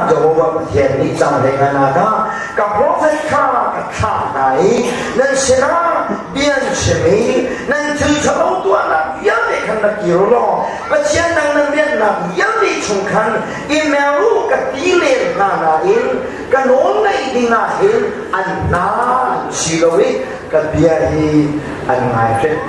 Jehovah Pathian nih cang hlei ngan ah ka profet kha ka thlah hna i nan sinah bia an chim i nan thil ṭhalo tuahnak vialte khan rak kir u law Pathian dang nan riannak vialte chung khan i mer u ka ti len hna nain ka nawl ngaih dingah hin an hna an si lo i ka bia hi an ngai hrim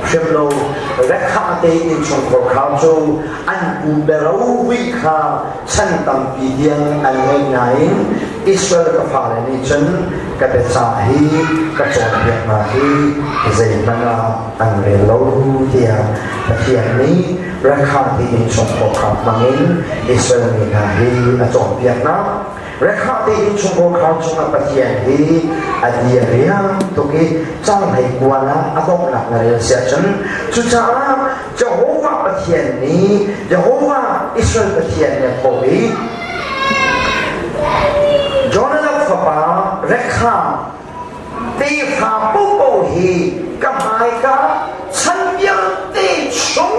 hrim lo. Rekha te innchungkhar kha cu an pu bero kha chan tampi tiang an ngei nain Israel ka fale nih cun ka biacah hi ka cawnpiak hna hi zeihmanh ah an rel lo tiah Pathian nih Rekha te innchungkhar kha hmangin Israel mi hna hi a cawnpiak hna. Rekha te innchungkhar cungah Pathian hi a dir riang tuk i canghlei kuan ah a donghnak na rel si ahcun cucaah Jehovah Pathian nih Jehovah Israel Pathian nih a thawh i Jonadab fapa Rekha tefa popo hi ka hmaika chan vialte chung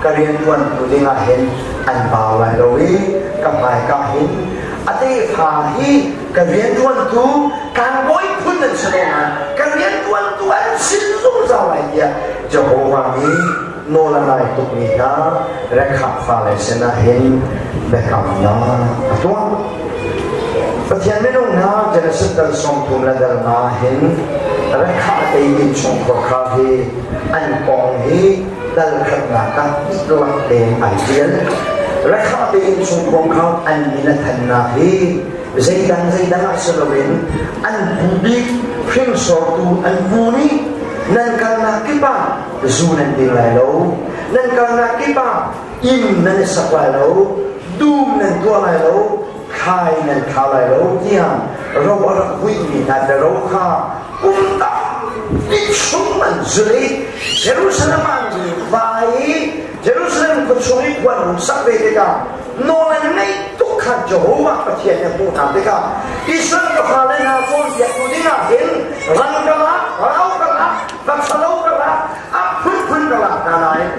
ka rianṭuan hnu dingah hin an bau lai lo i ka hmaika hin a tefa hi ka rianṭuantu kan bawi phun an si lo nain ka rianṭuantu an sin zungzal lai tiah Jehovah nih nawl a ngai tukmi hna Rekhab fale sinah hin biakamnak a tuah. Pathian minung hna Genesis dal 30 le dal nga hin Rekhab te innchungkhar kha hi an kong hi dal khatnak ah dihlak tein ai ṭial. Rekha tein chungkhar kha an min a thannak hi zeidang zeidang ah si loin an pu bik hringsortu an pu nih nan kalnak kip ah zu nan ding lai lo, nan kalnak kip ah inn nan i sak lai lo, dum nan tuah lai lo, khai nan kha lai lo tiah ro a rak vuihmi hna ro kha kum tampi chung an zulh i Jerusalem ah an vai i Jerusalem khua chung i khua an hung sak ve tikah nawl an ngeih tuk kha Jehovah Pathian nih a hmuh hna tikah Israel ka fale hna cawnpiaktu dingah hin rang ka lak, rau ka lak, va ṭhalo ka lak, a phunphun ka lak hna nain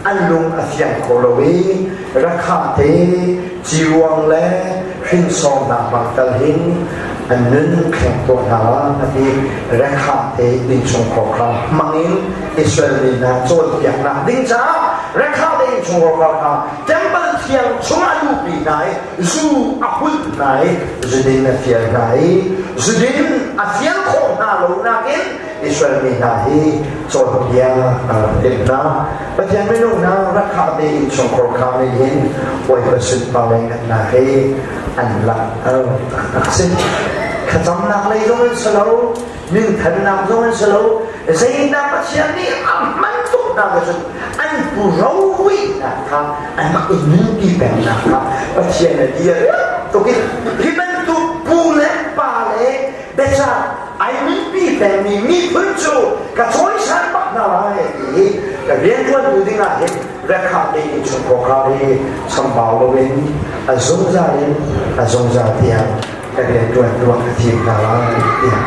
an lung a fiang kho lo i rakha te ciruang le hrinsawng hna hmang tal hin an nun thleng tuah hna a ti. Rekha te innchungkhar kha hmangin Israel mi hna cawnpiaknak ding caah Rekha te innchungkhar kha temple thiang chungah a luhpi hna i zu a hulh hna i zudin a fial hna i zudin a fial khawh hna lo nakin Israel mi hna hi cawnpiak a rak timh hna. Pathian minung hna rakha te innchungkhar kha nih hin Bawipa sunpar le ngannak hi an langhter taktak si. Thlacamnak lei zong in si lo, minthannak zong in si lo, zeidah Pathian nih a hman tuk hna ka cun an pu rovuihnak kha anmah i nunpi pengnak kha Pathian a dir tuk i hi bantuk pu le pa le biacah ai nunpi pengmi miphun cu ka cawisan bak hna lai ti hi ka rianṭuantu dingah hin rekha te innchungkhar kha hi chambau loin a zungzal in a zungzal tiang ka rianṭuantu ah ka thim hna lai tiah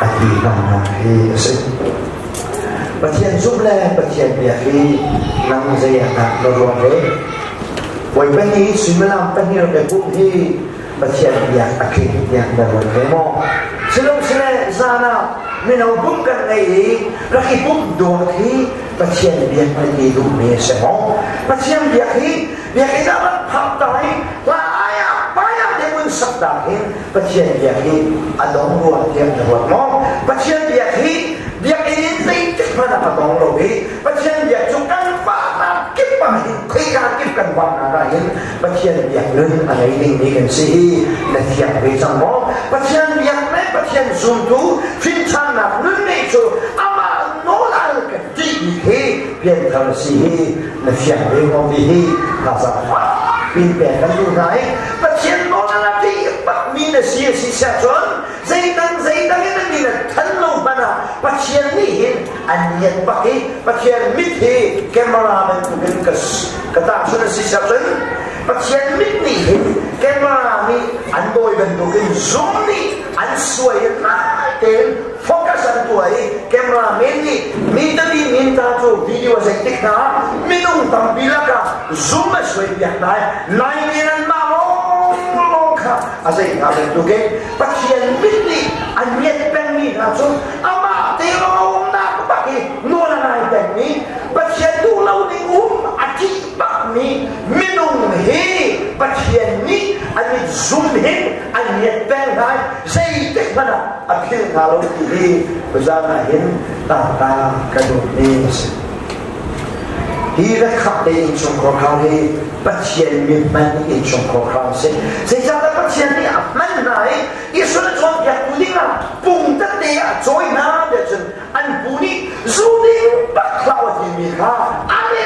a ti hna hi a si. Pathian zumh le Pathian biak hi nang zei ah dah na ruah ve? Bawipa nih suimilam pahnih le pumh hi Pathian biak a tling tiah na ruat ve maw? Silosile zan ah mino pumh kan ngei i rak i pumh duak hi Pathian biak na ti duhmi a si maw? Pathian biak hi biakinn ah rak phak ta i hla ai ah pai ah te mun sak ta hin Pathian biak hi a dong rua tiah na ruat maw? Pathian biak hi biakinn in zeitik hmanh ah a dong lo i Pathian biak cu kan vahnak kip ah hin khoika kip kan vahnak ah hin Pathian biak nun a ngei dingmi kan si hi na thiang ve cang maw? Pathian biak le Pathian zumtu hrinṭhannak nun ngei cu amah nawl al kan tihmi hi pianthar si hi na fiang ve maw ti hi thazaang pin pek kan duh hna i Pathian nawl al a tih bakmi na si a si siah cun zeidang zeidang in an min a than lo hmanh ah Pathian nih hin an ngiat bak i Pathian mit hi camera bantukin ka ka tahchunh a si siah cun Pathian mit nih hin camera nih an dawi bantukin zoom nih an suai in tein focus an tuah i camera men nih mi tali min ta cu video a zeitik hna minung tampi lakah zoom a suai piak hna i nai men an mah lawng lawng kha. a zei hna bantukin Pathian mit nih a ngiat pengmi hna cu amah te lawmnak bak i nawl a ngai pengmi Pathian duh lo ning um a ṭih bakmi minung hi Pathian nih an mit zum hin an ngiat peng hna i zeitik hmanh ah a philh hna lo ti hi zan ah hin tangka ka duhmi a si. Hi rakhap te innchungkhar kha hi Pathian mi hman innchungkhar kha a si. Zeicahtiah Pathian nih a hman hna i Israel cawnpiaktu dingah pung tete ah cawi hna tiah cun an pu nih zu ding bak hlah a timi kha an i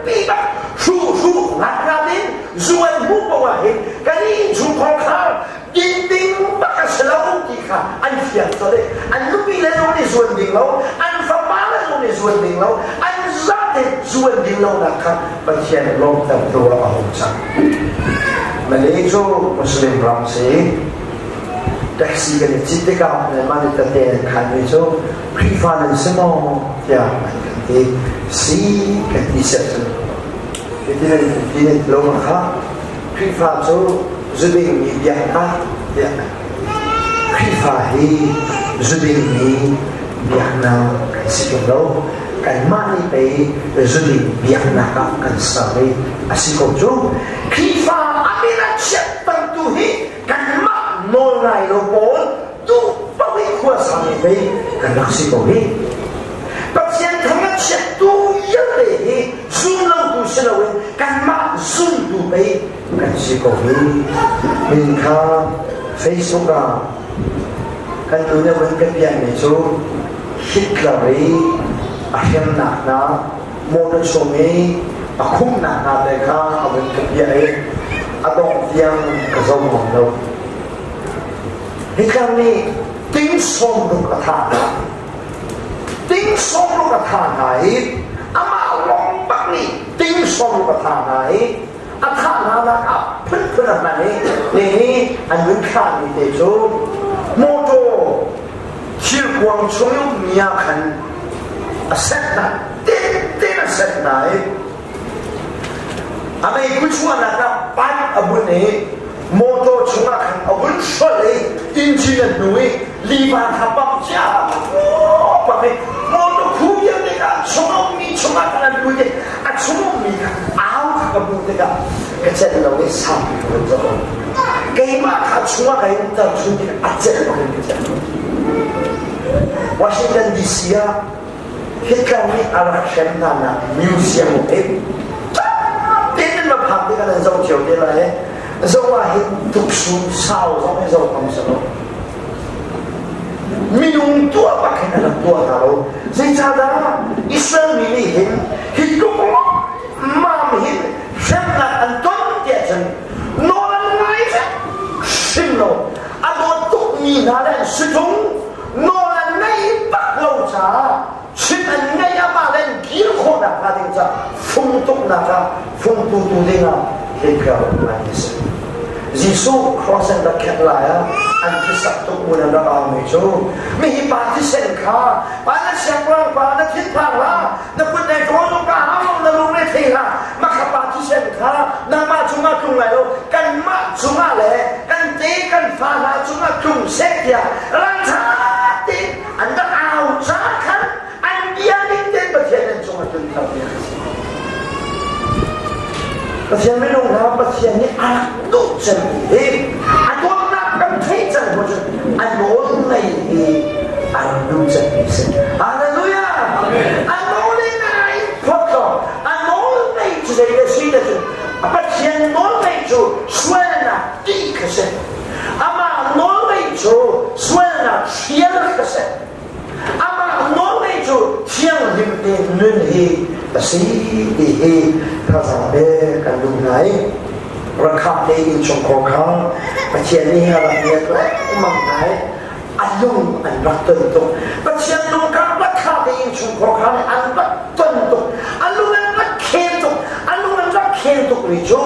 pi bak hru hru ngat ngat in zu an hmuh paoh ah hin kan innchungkhar kha din ding bak a si lo ti kha an fiang colh i an nupi le zong nih zuan ding lo an fapa le zong nih zuan ding lo an zate zuan ding lo nak kha Pathian lawmtertu ah a hung cang. Malay cu Muslim ram si taxi kan i cit tikah mah nih tete an khanmi cu Khrihfa nan si maw tiah an kan ti si kan ti set cun ti nan ti lo ma kha Khrihfa cu zudingmi biaknak tiah Khrihfa hi zudingmi biaknak kan si ṭung lo. Kanmah nih pei zuding biaknak ah kan ser i a si ko cu. Khrihfa a min a chiattertu hi kanmah nawl ngai lo pawl duh paoh i khua sang i pei kan rak si ko hi. Pathian thang a chiattu vialte hi zumlotu si loin kanmah zumtu pei kan si ko hi. Min kha Facebook ah kan tu nih vun kan piahmi cu Hitler i a hremnak hna motor chung i a khumnak hna te kha a vun ka piah i a dongh tiang ka zo ngam lo. Hitler nih ting 60 a thah hna. Ting 60 a thah hna i amah lawng bak nih ting 60 a thah hna i a thah hna nak ah phunphun a hman i nihi an nun thlahmi te cu motor thilkuang chung i ummi ah khan a set hna tin a set hna i a meikhu chuahnak ah pipe a bun i motor chungah khan a hun hrolh i engine a hnu i livan kha pam cia pam i motor khu vialte kha chung a ummi chungah khan an lut i a chung ummi kha au kha ka hmuh tikah ka celh lo i saupi ka vun zoh keimah kha chungah ka in tar chung tikah a celh bak in ka celh lo. Washington DC ah Hitler nih a rak hrem hna nak museum um i tin in ma phak tikah nan zoh cio te lai zoh ah hin tuksum sau zong hi zoh ngam si lo. Minung tuah bak hin a rak tuah hna lo. Zeicahdah Israel mi nih hin hi tluk mam hin hremnak an ton tiah cun nawl an ngai hrim lo. A dawt tukmi hna le an si ṭung nawl an ngeih bak lo caah chim an ngeih amah le an kir khawhnak hnga ding caah fung tuknak ah fung tutu dingah Hitler ngai a si. Jesuh cross an rak khenh lai ah an thisak tuk mun an rak aumi cu mihi pa thisen kha pa na siangpahrang pa na thinphang hlah na kut nei ṭawl ka hau na lung re thei hlah makha pa thisen kha nangmah cungah tlung lai lo kanmah cungah le kan te kan fa hna cungah tlung seh tiah ralṭha tein an rak au ca khan an bia ning tein Pathian an cungah tlun thar ti a si. Pathian minung hna Pathian nih a rak duh cem hi a dawtnak kan theih cang hnu cun a nawl ngei hi a rak duh cem mi si. Hallelujah! A nawl in ai phot lo. A nawl ngei cu zei le si te cun Pathian nawl ngei cu sualnak ti kha si. Amah nawl ngei cu sualnak hrial kha si. Amah nawlngeih cu thianghlim tein nun hi a si ti hi thazaang pe kan duh hna i rakhap te innchungkhar kha Pathian nih a rak ngiat lengmang hna i a lung an rak ton tuk. Pathian lung kha rakhap te innchungkhar kha nih an rak ton tuk. A lung an rak khel tuk. A lung an rak khel tuk mi cu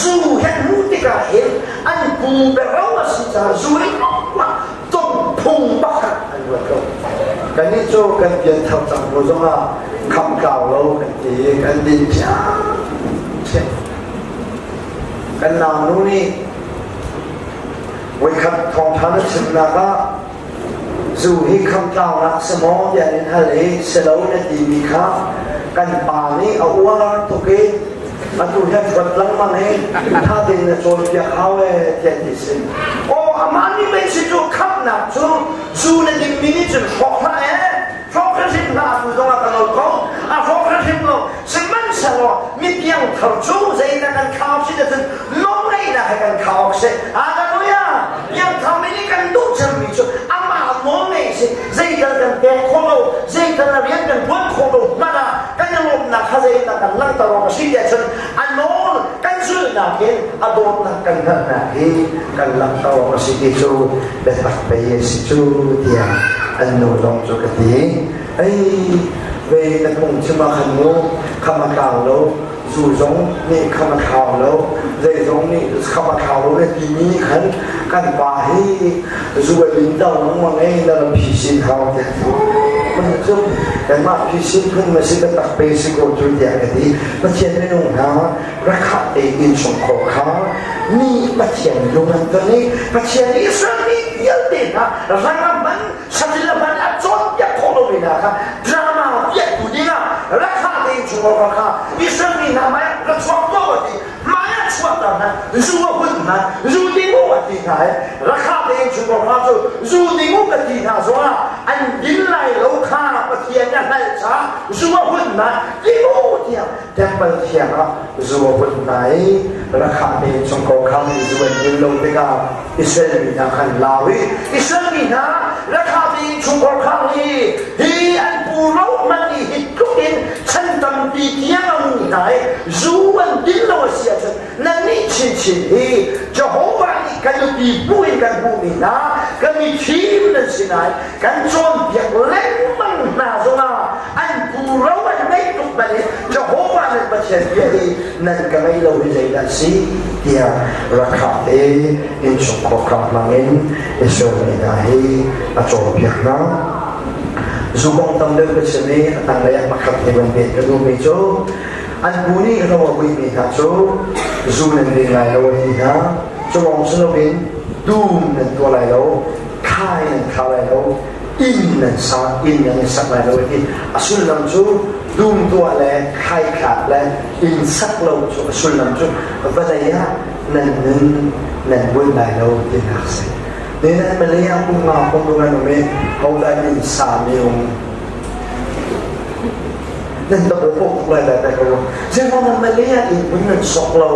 zu he hmuh tikah hin an pu bero a si caah zu in tongphung pakhat an ruat ko. Kannih cu kan pianthar cang hnu zongah khamtlau lo kan ti kan din ṭhiamṭhiam. Kan naunu nih Voikhat thawngṭha na chimnak ah zu hi khamtlaunak si maw tiah in hal i si lo na timi kha kan pa nih a uar tuk i atu hi a thuat lengmang i ṭha tein na cawnpiak hau ee tiah ti si. Aw amah nih pei si cu khamhnak cu zu na dingmi nih cun hrawk hlah ee hrawk hrim hlah atu zongah ka nawl ko a hrawk hrim lo sihmanhsehlaw mi piangthar cu zeidah kan khau si cun nawlngeihnak he kan khau awk si. Hallelujah! Piangthar mi nih kan duh cemmi cu amah nawlngeih si zeital kan pek khawh lo zeital a rian kan tuan khawh lo hmanh ah kan i lawmhnak kha zeidah kan langhter awk a si tiah cun a nawl kan zulhnak in a dawtnak kan hngalhnak hi kan langhter awk a si ti cu biatak pei a si cu tiah an nu zong cu ka ti. Ei ve na phungchim ah khan mu kham a tlau lo zu zong nih kham a thlau lo zeizong nih kham a thlau lo na timi nih khan kan pa hi zu a din to lengmang ei na ram phisin hau tiah cu kanmah phisin phun ma si biatak pe si ko cu tiah ka ti. Pathian minung hna rakha te in chung kho kha mi Pathian lung an ton i Pathian Israel mi vialte hna rang a hman satil a hman a cawnpiak khawh lomi hna kha drama piahtu dingah rakha te in chung awk kha Israel mi hna hmai ra chuak tuah ti hmai ah chuahter hna zu a hun hna zu ding u a ti hna i rakha te in chung awk cu zu ding u ka ti hna zongah an din lai lo kha Pathian a hngalh caah zu a hun hna ding u tiah temple thiang ah zu a hun hna i rakha te in chung ko kha zu an din lo tikah Israel mi hna khan lau i Israel mi hna rakha te in chung ko kha hi hi an pu ro man i hi tluk in chan tampi tiang a um hna i zu an din lo a si ahcun nannih chinchin hi Jehovah nih kan nupi bu in kan hmuhmi hna kan mithim nan si nain kan cawnpiak lengmang hna zongah an pu ro an ngeih tuk bal i Jehovah nan Pathian bia hi nan ka ngei lo hi zeidah a si tiah rakha te innchungkhar kha hmangin Israel mi hna hi a cawnpiak hna. Zu kong tam deuh ka chim i a tanglei ah pakhat he van pek ka duhmi cu an pu nih ro a vuimi hna cu zu nan ding lai lo a ti hna. Cu lawng si loin dum nan tuah lai lo, khai nan kha lai lo, inn nan sa inn nan i sak lai lo ti a sullam cu dum tuah le khaikhlak le inn sak lo cu a sullam cu vawlei ah nan nun nan buai lai lo tinak si ne nan malay ah kum nga kum rungan um i hodah inn sa mi um nan ta bo tuk lai lai ko zeimah nan malay ah inn hun nan sok lo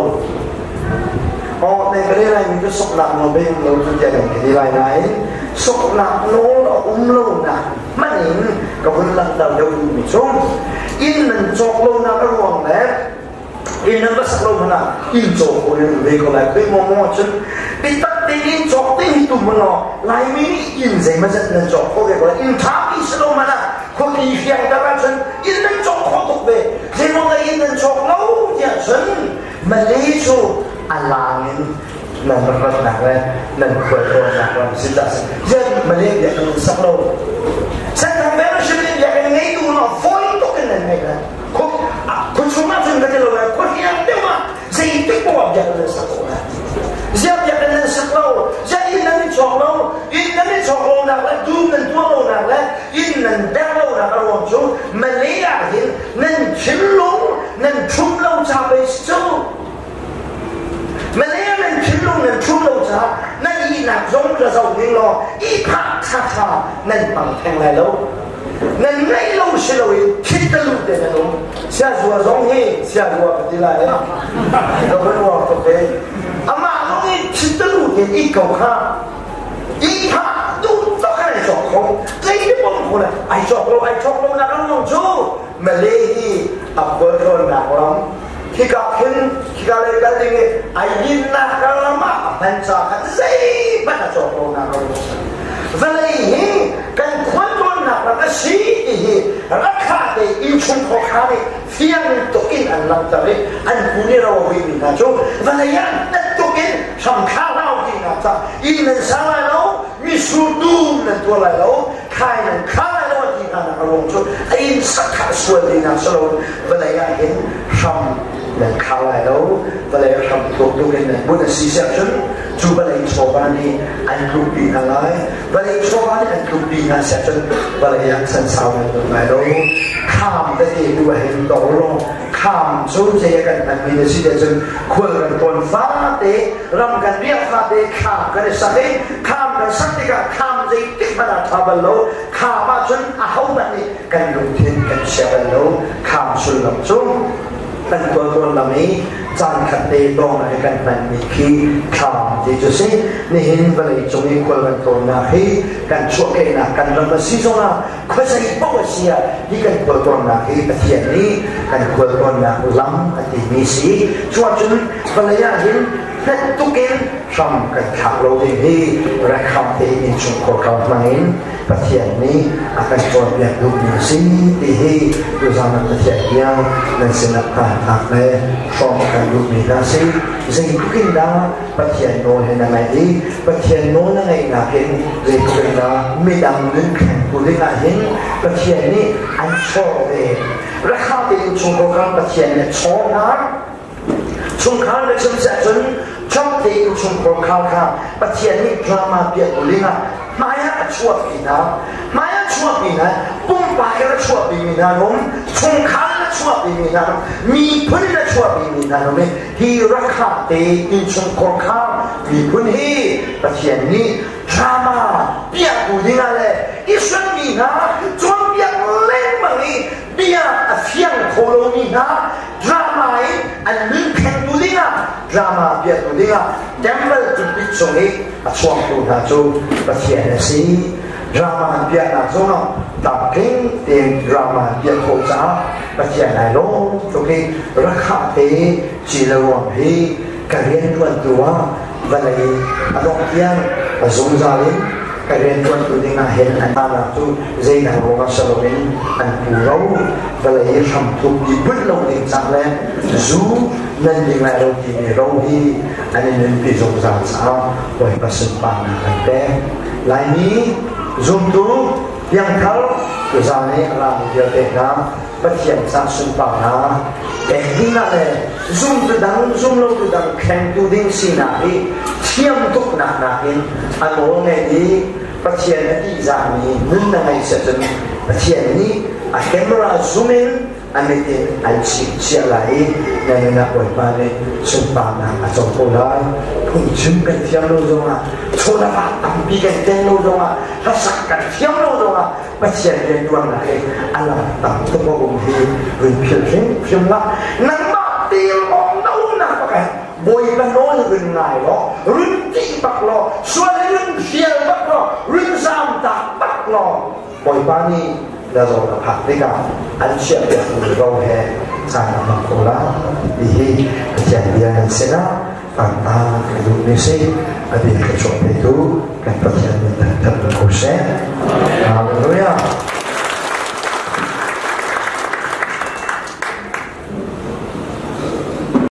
Oh, ne ka lai mi cu soknak nawl be um lo cu tiah kan ti lai nain soknak nawl a um lo nak hmanh in ka hun langhter deuh duhmi cu inn nan cawk lonak a ruang le inn nan va sak lo hmanh ah inn cawk ko nan ve ko lai khui maw maw cun bitak tein inn cawk te hi tum law Laimi nih inn zeimazat nan cawk khawh ve ko lai inn ṭha pi si lo hmanh ah khuapi fiang tar ahcun inn nan cawk khawh tuk ve zeimaw na inn nan cawk lo tiah cun Malay cu a lang in nan rak ratnak le nan khualtlawnnak ram si dah zian Malay biak kan sak lo Central Fellowship in biak in ngei tu no fawi tuk in nan ngei la khu chung ah cun ka ti lo lai khu hliang deuh ah zeitik poah ah biak nan sak ko lai zian biak nan sak lo zian inn nan i chawk lo inn nan i chawk lo nak le dum nan tuah lo nak le inn nan dek lo nak a ruang cu Malay ah hin nan thinlung nan ṭhum lo ca pei si cu Malay nan thinlung nan ṭhum lo caah nan ihnak zong ra zoh ning law ihphah ṭhaṭha nan hmang theng lai lo nan ngeih lo si loin thit ka lu te nan um siazua zong hi siazua ka ti lai ka van uar tuk e amah zong hi thit ka lu te i ko kha ihphah duh tuk ai cawk kho zei bom ko le ai cawk lo ai cawk lo nak an cu Malay hi a khualtlawnnak ram hika khin hika lei kal ding i ai dinnak ram ah a hman ca khan zeihmanh a cawk lo nak ram vawlei hi kan khualtlawnnak ram a si ti hi rakha te innchung khawkha nih fiang tuk in an langhter i an pu nih ro a mi hna cu vawlei ah hnat tuk in hramthla hlau ti hna ca inn nan sa lai lo misur dum nan tuah lai lo khai nan kha lai lo ti hna nak a ruang cu a inn sak kha a sual ti nak si lo vawlei ah hin hram Nan khar lai lo. Vawlei a hram thuk tuk in nan bunh a si siah cun cu vawlei chawva nih an tlukpi hna lai. Vawlei chawva nih an tlukpi hna siah cun vawlei ah chansau nan nun lai lo. Kham tete tu ah hin dor law kham cu zei a kan hmanmi na si tiah cun khual kan tawn fate ram kan riah fate kham kan i sak i kham kan sak tikah kham zeitik hmanh ah ṭha bal lo. Kham ahcun ahohmanh nih kan lungthin kan chia bal lo. Kham sullam cu kan tualtawn lam i caan khat te tawng i kan hmanmi khi thlam ti cu si. Nihin vawlei cung i khual kan tlawnnak hi kan chuahkehnak kan ram a si zongah khuazei paoh a si ah hi kan khualtlawnnak hi Pathian nih kan khualtlawnnak lam a timi si. Cuahcun vawlei ah hin hnat tukin hram kan thlak lo ding hi rekham te innchungkhar kal hmangin Pathian nih a kan cawnpiak duhmi a si ti hi tuzaan ah Pathian bia nan sinah kaannak le hrawm a kan duhmi hna si. Zeitluk in dah Pathian nawl hi na ngaih i Pathian nawl na ngaihnak in zeitluk in dah midang nun thlengtu dingah hin Pathian nih an chawr ve. Rakha tein chungkhar kha Pathian nih a chawr hna. Chungkhar na chim si ahcun Trump te in chungkhar khar kha Pathian nih drama piah tu dingah hmai ah a chuahpi hna. Hmai ah chuahpi hna, pumpak in a chuahpi mi hna num, chungkhar in a chuahpi mi hna num, miphun in a chuahpi mi hna num i hi rakha te innchungkhar khar miphun hi Pathian nih drama piahtu dingah le Israel mi hna cawnpiak lengmang i bia a fiang kho lomi hna drama in an nun thlengtu dingah drama piahtu dingah temple pulpit cung i a chuangtu hna cu Pathian a si. Drama an piahnak zongah tlamtling tein drama an piah khawh caah Pathian ai lawm tuk i rakha te ci le ruang hi ka rianṭuantu ah vawlei a dongh tiang a zungzal in ka rianṭuantu dingah hin an nak cu zeidang ruangah si loin an pu ro vawlei hramthuk i bunh lo ding cah le zu nan ding lai lo timi ro hi an i nunpi zungzal caah Bawipa sunparnak an pek. Laimi zumtu piangthar tuzaan i a rami vialte hna Pathian ca sunparnak pek ding ah le zumtu dang zumlotu dang thlengtu ding sinak hi thiam tuknak nakin a nawl ngei i Pathian a tihzahmi nun na ngei cun Pathian nih a camera zoom in a mit in an chimchiah lai i na nun ah Bawipa nih sunparnak a co ko lai. Phungchim kan thiam lo zongah, chawlava tampi kan tel lo zongah, hlasak kan thiam lo zongah Pathian rianṭuannak hi a lam tam tuk a um hi run philh hrimhrim hlah. Nangmah tel awk na umnak bak Bawipa nawl run ngai law, run ṭih bak law, sual in run hrial bak law, run zaamtak bak law, Bawipa nih na zawn a phak tikah an chiahpiakmi ro he caan a hmang ko lai ti hi Pathian bia nan sinah tangta ka duhmi si. A bia ka chuah petu kan Pathian min thangthat ko seh. Hallelujah.